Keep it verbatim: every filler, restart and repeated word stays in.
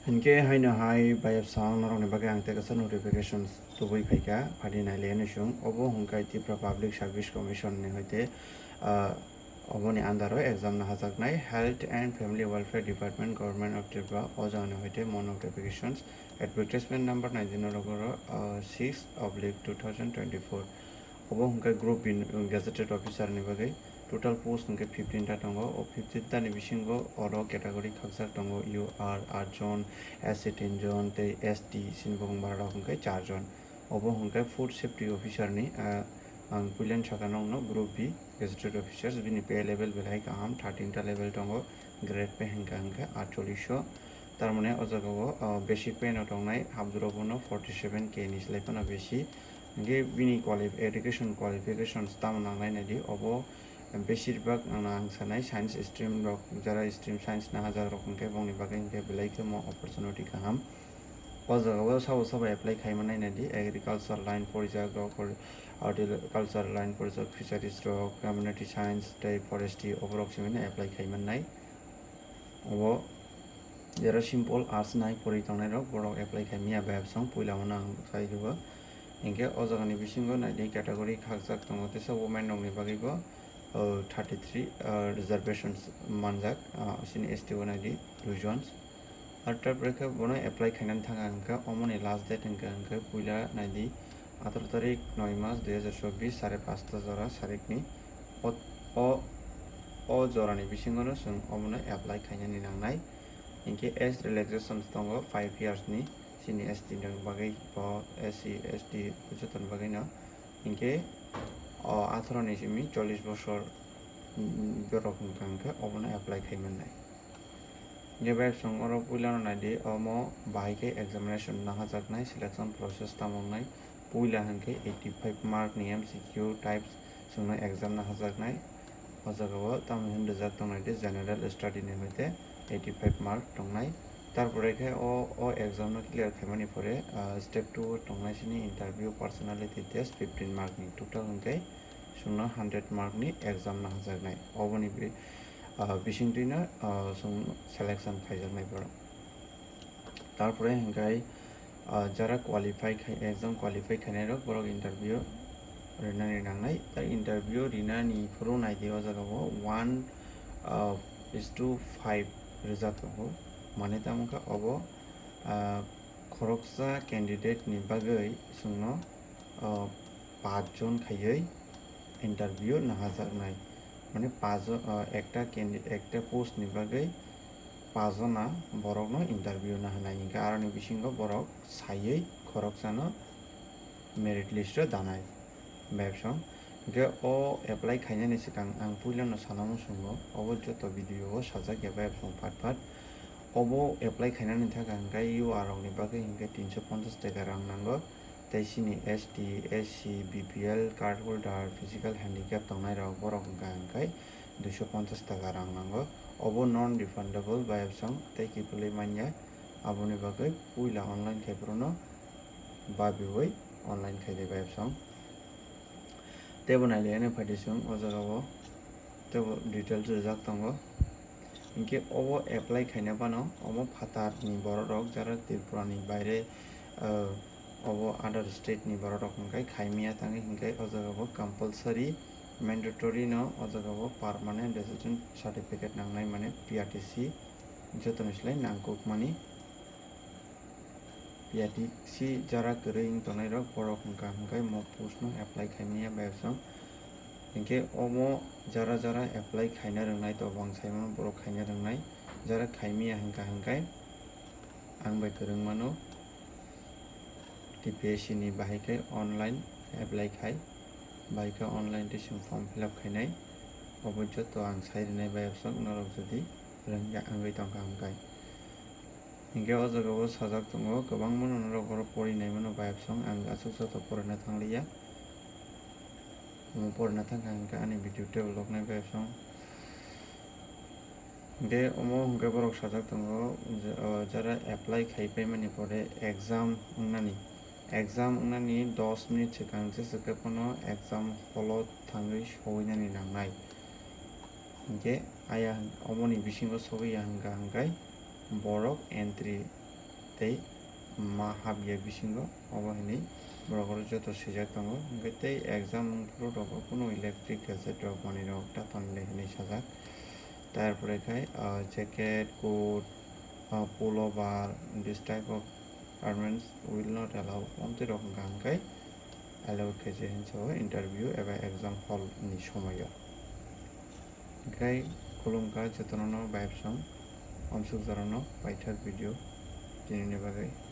Hinkhe haino hai bayapsong norokni bagwi ang tei kaisa notifications tubui phaikha, phadi nailaiya chwng. Obo hwnkhe Tripura Public Service Commission ni hoite, ah, oboni under o exam nahajaknai Health and Family Welfare Department, Government of Tripura, o jagani hoite mo notifications, advertisement number naidi norok oro, ah, six oblique two thousand twenty-four. Obo hwnkhe Group B gazetted officer ni bagwi. Total post hwnkhe fifteen ta tongo. O fifteen ta ni bisingo oro category khakjak tongo, U R, atjon, S C, tinjon tei S T sini bokong bara rok hwnkhe charjon. Obo hwnkhe Food Safety Officer ni, ah, ang puilani saka nokno Group B gazetted officers, bini pay level belai kaham, thirteen ta level tongo, grade pay hwnkha hwnkhe atchollish o. Tar mane o jaga o, ah, basic pay no tongnai habduro bono forty seven K ni slai phano besi. Hwnkhe bini quali-, education qualifications tamo nangnai naidi, obo beshirbak ang, ang sanai science stream rok, jara stream science nahajak rok hwnkhe bongni bagwi hwnkhe belai khe mo opportunity kaham. O jaga o sabo sabo apply khai mannai naidi, agriculture line porijak rok, hor-, horticulture line porijak, fisheries rok, community science tei forestry, oborok simi no apply khai mannai. Obo jera simple arts nai pori tongnai rok, borok apply khai manya bayapsong, puila o no ang sai rwgo. Hinkhe o jagani bisingo naidi category khakjak tongo, teisa women rokni bagwi bo, o, thirty three, o, reservations manjak, o, sini S T o naidi duijon. Ar tarpore khe bono apply khainani thangkha hwnkhe omoni last date hwnkhe, hwnkhe puila naidi atharo tarik noi mas dui hajar chobbish sare pasta jora sarikni. O, o, o jorani bisingono chwng omono apply khainani nangnai. Hinkhe age relaxations tongo five years ni, chini S T ni bagwi bo S C, S T jotoni bagwino. Hinkhe o atharo ni simi chollish bosor, mm, borok hwnkha hwnkhe obono apply khai mannai. Hinkhe bayapsong oro puilano naidi, omo bahai khe examination nahajaknai, selection process tamo wngnai. Puila hwnkhe eighty five mark ni M C Q types chwngno exam nahajaknai. O jaga o tamo hwn rijak tongnai de general study ni hoite eighty five mark tongnai. Tarpore khe o, o exam no clear khaimani pore, ah, step two o tongnai sini interview, personality test fifteen mark ni, total hwnkhe chwngno hundred mark ni exam nahajaknai. Oboni bi-, ah, bisingtwino, ah, chwng selection khaijaknai borok. Tarpore hwnkhe, ah, jara qualify khai, exam qualify khainai rok borok interview rinani nangnai. Tai interview rinani phuru naidi o jaga o one, ah, is to five rijak tongo. Mane tamo khe obo, ah, khoroksa candidate ni bagwi chwngno, ah, pach jon khaiwi interview nahajaknai. Mane pach jon, ah, ekta candi-, ekta post ni bagwi pach jona borokno interview nahanai, hinkhe aroni bisingo borok saiwi khoroksano merit list o danai. Bayapsong. Hinkhe o apply khainani swkang ang puilano sana muchungo, obo joto video o sajak ya bayapsong phat phat. Obo apply khainani thangkha hwnkhe U R rokni bagwi hwnkhe tinso ponchas taka rang nango. Tei chini S T, S C, B P L card holder, physical handicap tongnai rok, borok hwnkha hwnkhe duiso ponchas taka rang nango. Obo non refundable bayapsong tei kiphilwi manya. Aboni bagwi puila online khai phuru no babiwi online khai de bayapsong. Tei bo nailaiya ni phaidi chwng o jaga o tei bo details rijak tongo. Hinkhe obo apply khaina phano omo phatar ni borok rok jara Tripura ni baire, ah, obo other state ni borok rok hwnkhe khaimya tangwi hinkhe o jaga bo compulsory mandatory no o jaga bo permanent resident certificate nangnai mane P R T C jotoni slai nangkukmani. P R T C jara kwrwi wng tongnai rok borok hwnkha hwnkhe mo post no apply khaimanya bayapsong. Hinkhe omo jara jara apply khaina rwngnai to bo ang saimano borok khaina rwngnai. Jara khaimaya hwnkha hwnkhe ang bai kwrwng mano T P S C ni bahai khe online apply khai, bahai khe online tei chwng form fill up khainai. Obo joto ang sai rwnai bayapsong norok jodi rwngya wngwi tongkha hwnkhe. Hinkhe o jaga o sajak tongo, kwbangma no norok oro porinai mano bayapsong, ang aswk joto porina thangliya. Omo porina thangkha hinkhe ani video table rok nai bayapsong. Hinkhe omo hinkhe borok sajak tongo, je, o, jara apply khai paimani pore exam wngnani, exam wngnani dos minute swkang jesa khe phano exam hall o thangwi sowinani nangnai. Hinkhe aya omoni bisingo sogwi ya hwnkha hwnkhe borok entry tei ma hapya bisingo obo hinwi borok oro joto swijak tongo. Hwnkhe tei exam wngphuru rogo kunu electric gadget rok manwi rok ta tonle hinwi sajak. Tarpore khai, ah, jacket, coat, ah, pullover, this type of garments will not allow, omtwi rok hwnkha hwnkhe allow khe je hinsa o interview eba exam hall ni somoio. Hwnkhe khulumkha jotono no bayapsong, omsuk jorano paithak video tinini bagwi.